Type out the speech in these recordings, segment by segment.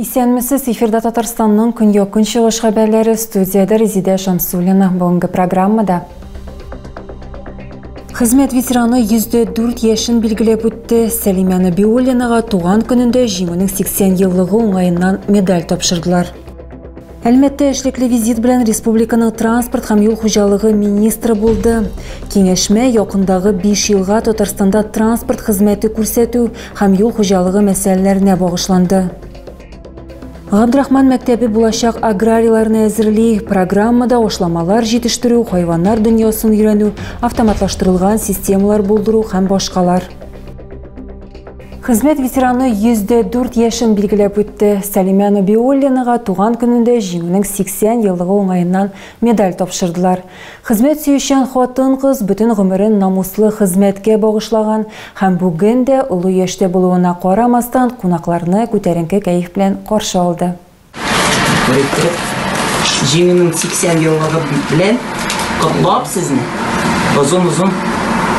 Исәнмесез, эфирда Татарстанның көньяк-көнчыгыш хәбәрләре, студиядә Резидә Шамсуллина. Бүгенге программада Хезмәт ветераны 104 яшен билгеләп үтте. Сәлимә Нәбиуллинага туган көнендә Җиңүнең 80 еллыгы уңаеннан медаль тапшырдылар. Әлмәттә эшлекле визит белән республиканың транспорт һәм юл хуҗалыгы министры булды. Киңәшмә якындагы 5 елга Татарстанда транспорт хезмәте күрсәтү һәм юл хуҗалыгы мәсьәләләренә багышланды. Габдрахман мәктәбе булачак аграрийларны әзерли. Программада ашламалар җитештерү, хайваннар дөньясын өйрәнү, автоматлаштырылган системалар булдыру һәм башкалар. Хезмәт ветераны 104 яшен билгеләп үтте. Сәлимә Нәбиуллинага туган көнендә Җиңүнең 80 еллыгы уңаеннан медаль тапшырдылар. Хезмәт сөючән хатын-кыз бөтен гомерен намуслы хезмәткә багышлаган һәм бүген дә олы яшьтә булуына карамастан кунакларны күтәренке кәеф белән каршы алды. Җиңүнең 80 еллыгы белән котлап сезне, озын-озын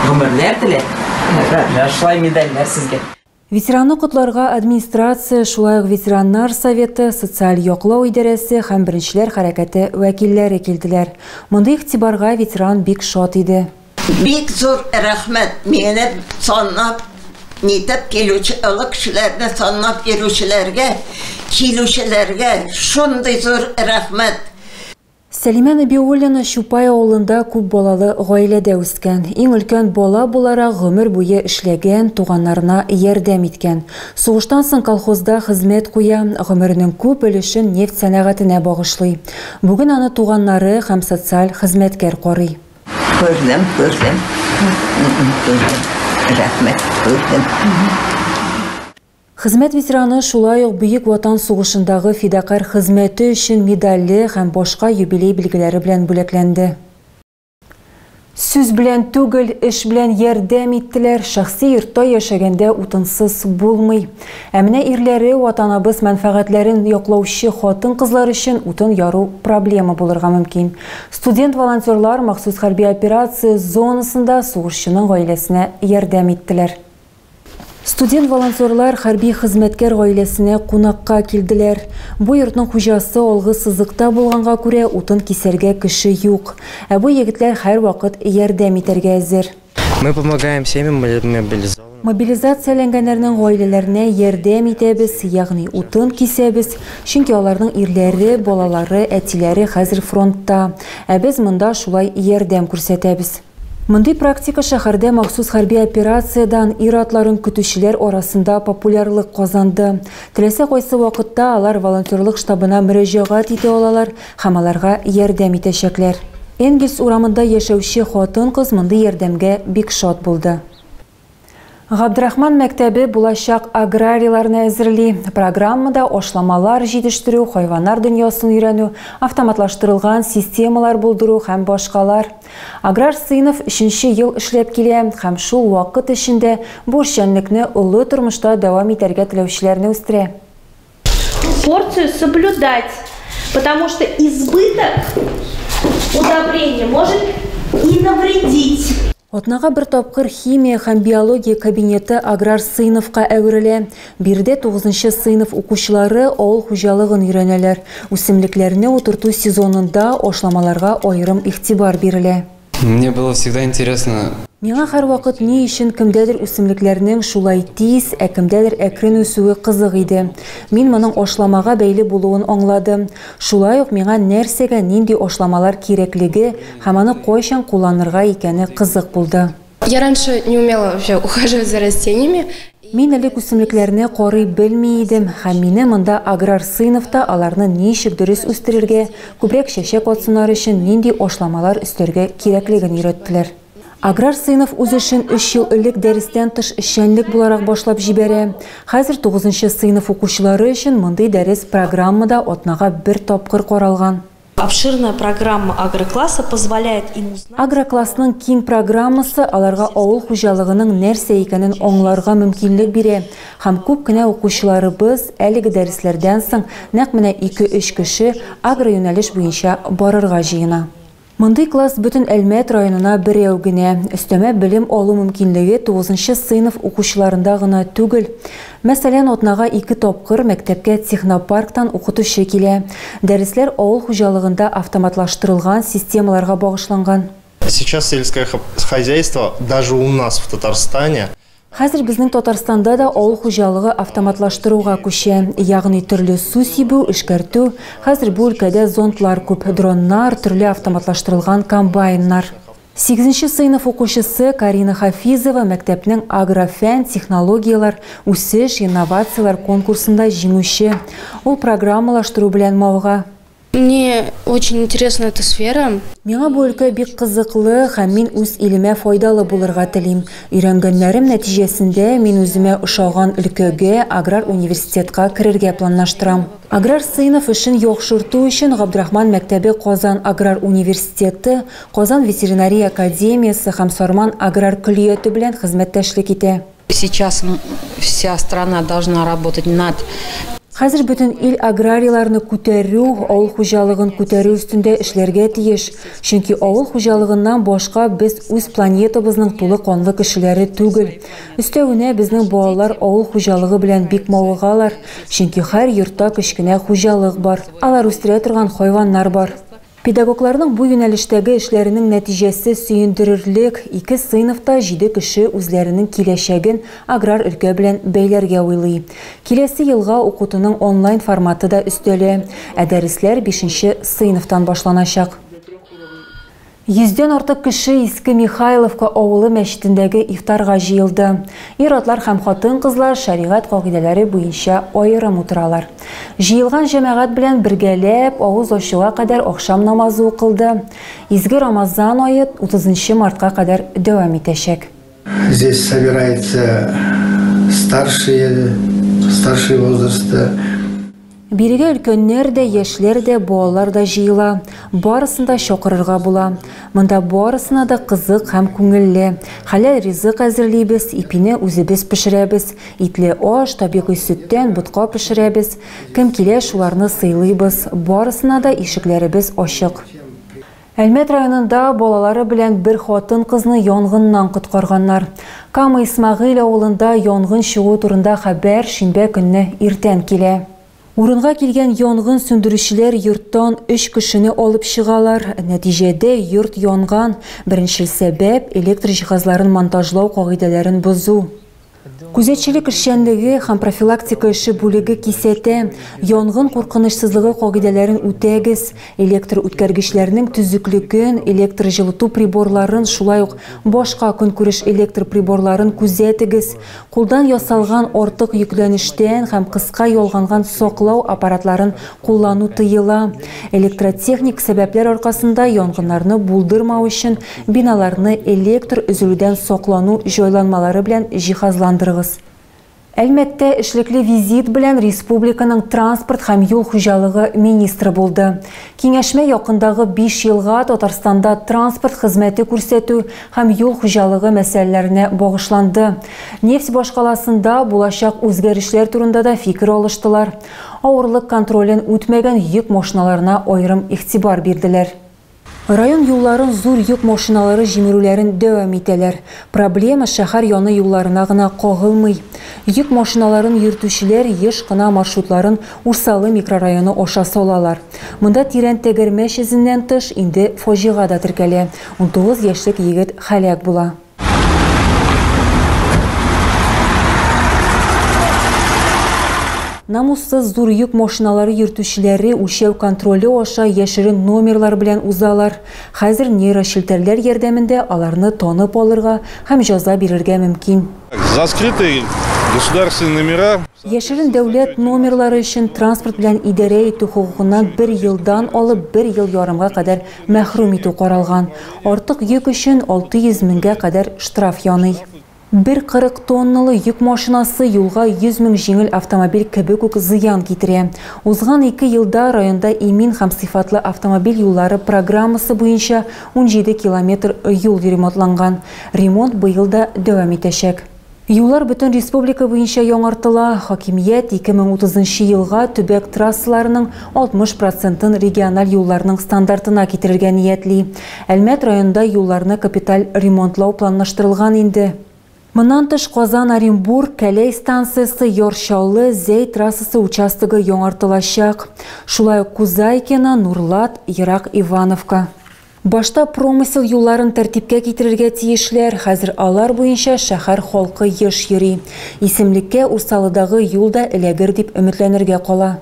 гомерләр теләп, менә шулай медальләр сезгә. Ветеранны котларга администрация, шулай ук ветераннар советы, социаль яклау идарәсе һәм беренчеләр хәрәкәте вәкилләре килделәр. Мондый игътибарга ветеран бик шат иде. Бик зур рәхмәт мине санлап, нитеп килүче олы кешеләрне санлап йөрүчеләргә, килүчеләргә шундый зур рәхмәт. Сәлимә Нәбиуллина Чупай авылында күп балалы гаиләдә үскән. Иң өлкән бала буларак гомер буе эшләгән, туганнарына ярдәм иткән. Сугыштан соң колхозда хезмәт куя, гомеренең күп өлешен нефть сәнәгатенә багышлый. Бүген аны туганнары һәм социаль хезмәткәр карый. Күрдем, күрдем. Күрдем. Рәхмәт, күрдем. Хезмәт ветераны шулай ук Бөек Ватан сугышындагы фидакарь хезмәте өчен медальле һәм башка юбилей билгеләре белән бүләкләнде. Сүз белән түгел, эш белән ярдәм иттеләр. Шәхси йортта яшәгәндә утынсыз булмый. Ә менә ирләре ватаныбыз мәнфәгатьләрен яклаучы хатын-кызлар өчен утын яру проблема булырга мөмкин. Студент-волонтерлар махсус хәрби операция зонасында сугышчының гаиләсенә ярдәм иттеләр. Студент-волонтерлар хәрби хезмәткәр гаиләсенә кунакка килделәр. Бу йортның хуҗасы алгы сызыкта булганга күрә утын кисәргә кеше юк. Ә бу егетләр һәрвакыт ярдәм итәргә әзер. Мы помогаем семьям мобилизованным. Мобилизацияләнгәннәрнең гаиләләренә ярдәм итәбез, ягъни утын кисәбез, чөнки аларның ирләре, балалары, әтиләре хәзер фронтта. Ә без монда шулай ярдәм күрсәтәбез. Мондый практика шәһәрдә махсус хәрби операциядән ир-атларын көтүчеләр арасында популярлык казанды. Теләсә кайсы вакытта алар волонтерлык штабына мөрәҗәгать итә алалар һәм аларга ярдәм итәчәкләр. Энгельс урамында яшәүче хатын-кыз мондый ярдәмгә бик шат булды. Габдрахман мәктәбе булачак аграрийларны әзерли. Программада ашламалар җитештерү, хайваннар дөньясын өйрәнү, автоматлаштырылган системалар булдыру һәм башкалар. Аграр сыйныф 3нче ел эшләп килә һәм шул вакыт эчендә бу эшчәнлекне олы тормышта дәвам итәргә теләүчеләрне үстерә. Порцию соблюдать, потому что избыток удобрения может и навредить. Атнага бер тапкыр химия һәм биология кабинеты аграр сыйныфка әверелә. Биредә 9нчы сыйныф укучылары авыл хуҗалыгын өйрәнәләр. Үсемлекләрне утырту сезонында ашламаларга аерым игътибар бирелә. Мне было всегда интересно. Миңа һәрвакыт ни өчен кемдәдер үсемлекләрнең шулай тиз, ә кемдәдер әкрен үсүе кызык иде. Мин моның ашламага бәйле булуын аңладым. Шулай ук миңа нәрсәгә нинди ашламалар кирәклеге һәм аны кайчан кулланырга икәне кызык булды. Я раньше не умела вообще ухаживать за растениями. Мин элек үсемлекләрне карый белми идем һәм мине монда аграр сыйныфта аларны ничек дөрес үстерергә, күбрәк чәчәк атсыннар өчен нинди ашламалар өстәргә кирәклеген өйрәттеләр. Аграр сыйныф үз эшен 3 ел элек дәрестән тыш эшчәнлек буларак башлап җибәрә. Хәзер 9нчы сыйныф укучылары өчен мондый дәрес программада атнага бер тапкыр каралган. Обширная программа агрокласса позволяет им узнать. Агроклассның киң программасы аларга авыл хуҗалыгының нәрсә икәнен аңларга мөмкинлек бирә. Һәм күп кенә укучыларыбыз әлеге дәресләрдән соң нәкъ менә 2-3 кеше агро юнәлеш буенча барырга җыена. Мондый класс бөтен Әлмәт районына берәү генә. Өстәмә белем алу мөмкинлеге 9 сыйныф укучыларында гына түгел. Мәсәлән, атнага 2 тапкыр мәктәпкә технопарктан укытучы килә. Дәресләр авыл хуҗалыгында автоматлаштырылган системаларга багышланган. Сейчас сельское хозяйство даже у нас в Татарстане. Хәзер безнең Татарстанда да авыл хуҗалыгы автоматлаштыруга күчә, ягъни төрле су сибү, эшкәртү. Хәзер бу өлкәдә зонтлар күп, дроннар, төрле автоматлаштырылган комбайннар. 8 сыйныф укучысы Карина Хафизова мәктәпнең агрофән, технологияләр, үсеш, инновацияләр конкурсында җиңүче. Ул программалаштыру белән мавыга. Мне очень интересна эта сфера. Миңа бу өлкә бик кызыклы һәм мин үз илемә файдалы булырга телим. Өйрәнгәннәрем нәтиҗәсендә мин үземә ошаган өлкәгә, аграр университетка керергә планлаштырам. Аграр сыйныф эшен яхшырту өчен Габдрахман мәктәбе Казан аграр университеты, Казан ветеринария академиясе һәм Сарман аграр көллияте белән хезмәттәшлек итә. Сейчас вся страна должна работать над. Хәзер бөтен ил аграрийларны күтәрү, авыл хуҗалыгын күтәрү өстендә эшләргә тиеш. Чөнки авыл хуҗалыгыннан башка без үз планетабызның тулы канлы кешеләре түгел. Өстәвенә безнең балалар авыл хуҗалыгы белән бик мавыгалар, чөнки һәр йортта кечкенә хуҗалык бар. Алар үстерә торган хайваннар бар. Педагогларның бу юнәлештәге эшләренең нәтиҗәсе сөендерерлек. 2 сыйныфта 7 кеше үзләренең киләчәген аграр өлкә белән бәйләргә уйлый. Киләсе елга укытуның онлайн форматы да өстәлә, ә дәресләр 5 сыйныфтан башланачак. 100-дән артык кеше Иске Михайловка авылы мәчетендәге ифтарга җыелды. Ир-атлар һәм хатын-кызлар шәригать кагыйдәләре буенча аерым утыралар. Җыелган җәмәгать белән бергәләп авыз ачуга кадәр ахшам намазы укылды. Изге Рамазан ае 30 мартка кадәр дәвам итәчәк. Здесь собираются старшие, старшие возраста. Бирегә өлкәннәр дә, яшьләр дә, балалар да җыела. Барысын да чакырырга була. Монда барысына да кызык һәм күңелле. Хәләл ризык әзерлибез, ипине үзебез пешерәбез. Итле аш, табигый сөттән ботка пешерәбез. Кем килә, шуларны сыйлыйбыз. Барысына да ишекләребез ачык. Әлмәт районында балалары белән бер хатын-кызны янгыннан коткарганнар. Кама Исмәгыйль авылында янгын чыгу турында хәбәр шимбә көнне иртән килә. Урынга килгән янгын сүндерүчеләр йорттан 3 кешене алып чыгалар. Нәтиҗәдә йорт янган. Беренчел сәбәп электр җиһазларын монтажлау кагыйдәләрен бозу. Күзәтчелек эшчәнлеге һәм профилактика эше бүлеге кисәтә. Янгын куркынычсызлыгы кагыйдәләрен үтәгез. Электр үткәргечләрнең төзеклеген, электр җылыту приборларын, шулай ук башка көнкүреш электр приборларын күзәтегез. Кулдан ясалган артык йөкләнештән һәм кыска ялганган саклау аппаратларын куллану тыела. Электротехник сәбәпләр аркасында янгыннарны булдырмау өчен биналарны электр өзелүдән саклану җайланмалары белән җиһазландырыгыз. Әлмәттә эшлекле визит белән республиканың транспорт һәм юл хуҗалыгы министры булды. Киңәшмә якындагы 5 елга Татарстанда транспорт хезмәте күрсәтү һәм юл хуҗалыгы мәсьәләләренә багышланды. Нефть башкаласында булачак үзгәрешләр турында да фикер алыштылар. Авырлык контролен үтмәгән йөк машиналарына аерым игътибар бирделәр. Район юлларын зур йөк машиналары җимерүләрен дәвам итәләр. Проблема шәһәр яны юлларына гына кагылмый. Йөк машиналарын йөртүчеләр еш кына маршрутларын Урсалы микрорайоны аша салалар. Монда тирән тәгәрмәч эзеннән тыш инде фаҗига да теркәлә. 19 яшьлек егет һәлак була. Намуссыз зур йөк машиналары йөртүчеләре үлчәү контроле аша яшерен номерлар белән узалар. Хәзер нейрочелтәрләр ярдәмендә аларны танып алырга һәм җәза бирергә мөмкин. За скрытые государственные номера. Яшерен дәүләт номерлары өчен транспорт белән идарә итү хокукыннан 1 елдан алып 1 ел ярымга кадәр мәхрүм итү каралган. Артык йөк өчен 600 меңгә кадәр штраф яный. 1,40 тонналы йөк машинасы юлга 100 мең җиңел автомобиль кебек үк зыян китерә. Узган 2 елда районда имин һәм сыйфатлы автомобиль юллары программасы буенча 17 километр юл ремонтланган. Ремонт быел да дәвам итәчәк. Юллар бөтен республика буенча яңартыла. Хакимият 2030 елга төбәк трассаларының 60 процентын региональ юлларның стандартына китерергә ниятли. Әлмәт районында юлларны капиталь ремонтлау планлаштырылган инде. Моннан тыш Казан Оренбург Кәләй станциясе Яр Чаллы Зәй трассасы участогы яңартылачак. Шулай ук Кузайкино, Нурлат, Ерак Ивановка. Башта промысел юлларын тәртипкә китерергә тиешләр, хәзер алар буенча шәһәр халкы еш йөри. Исемлеккә Урсалыдагы юл да эләгер дип өметләнергә кала.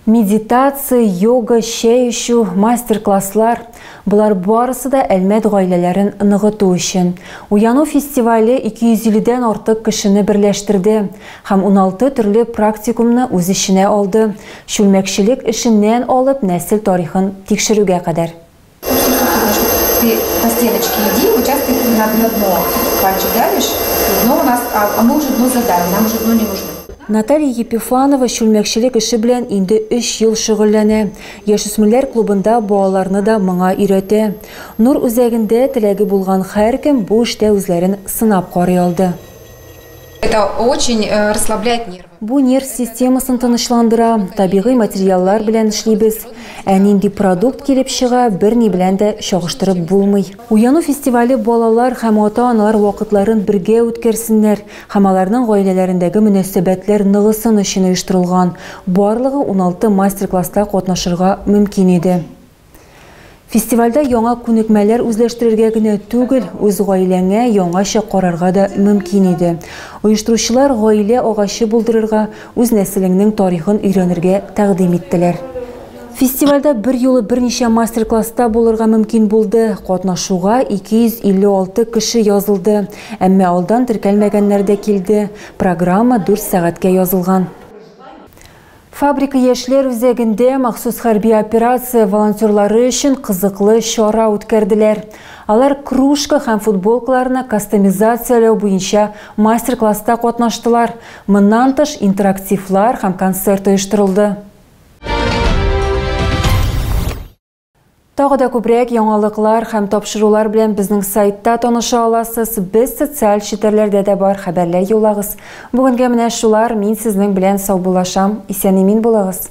Медитация, йога, чәй эчү, мастер-класслар – болар барысы да Әлмәт гаиләләрен ныгыту өчен. Уяну фестивале 250дән артык кешене берләштерде һәм 16 төрле практикумны үз эченә алды. Чүлмәкчелек эшеннән алып нәсел тарихын тикшерүгә кадәр. Ты по стеночке иди, вот сейчас ты на дно пальчик давишь, дно у нас, а мы уже дно задали, нам уже дно не нужно. Наталья Епифанова чүлмәкчелек эше белән инде 3 ел шөгыльләнә. Яшүсмерләр клубында балаларны да моңа өйрәтә. Нур үзәгендә теләге булган һәркем бу эштә үзләрен сынап карый алды. Это очень расслабляет нервы. Бу нерв системасын тынычландыра, табигый материаллар белән эшлибез. Ә нинди продукт килеп чыга, берни белән дә чагыштырып булмый. Уяну фестивале балалар һәм ата-аналар вакытларын бергә үткәрсеннәр һәм аларның гаиләләрендәге мөнәсәбәтләр ныгысын өчен оештырылган. Барлыгы 16 мастер-класста катнашырга мөмкин иде. Фестивальдә яңа күнекмәләр үзләштерергә генә түгел, үз гаиләңә яңача карарга да мөмкин иде. Оештыручылар гаилә агачы булдырырга, үз нәселеңнең тарихын өйрәнергә тәкъдим иттеләр. Фестивальдә бер юлы берничә мастер-класста булырга мөмкин булды. Катнашуга 256 кеше язылды. Әмма алдан теркәлмәгәннәр дә килде. Программа 4 сәгатькә язылган. Фабрика яшьләр үзәгендә махсус хәрби операция волонтерлары өчен кызыклы чара үткәрделәр. Алар кружка һәм футболкаларны кастомизацияләү буенча мастер-класста катнаштылар. Моннан тыш интерактивлар һәм концерт оештырылды. Тагы да күбрәк яңалыклар һәм тапшырулар белән безнең сайтта таныша аласыз. Без социаль челтәрләрдә дә бар, хәбәрләр юллагыз. Бүгенгә менә шулар, мин сезнең белән саубуллашам. Исән-имин булыгыз.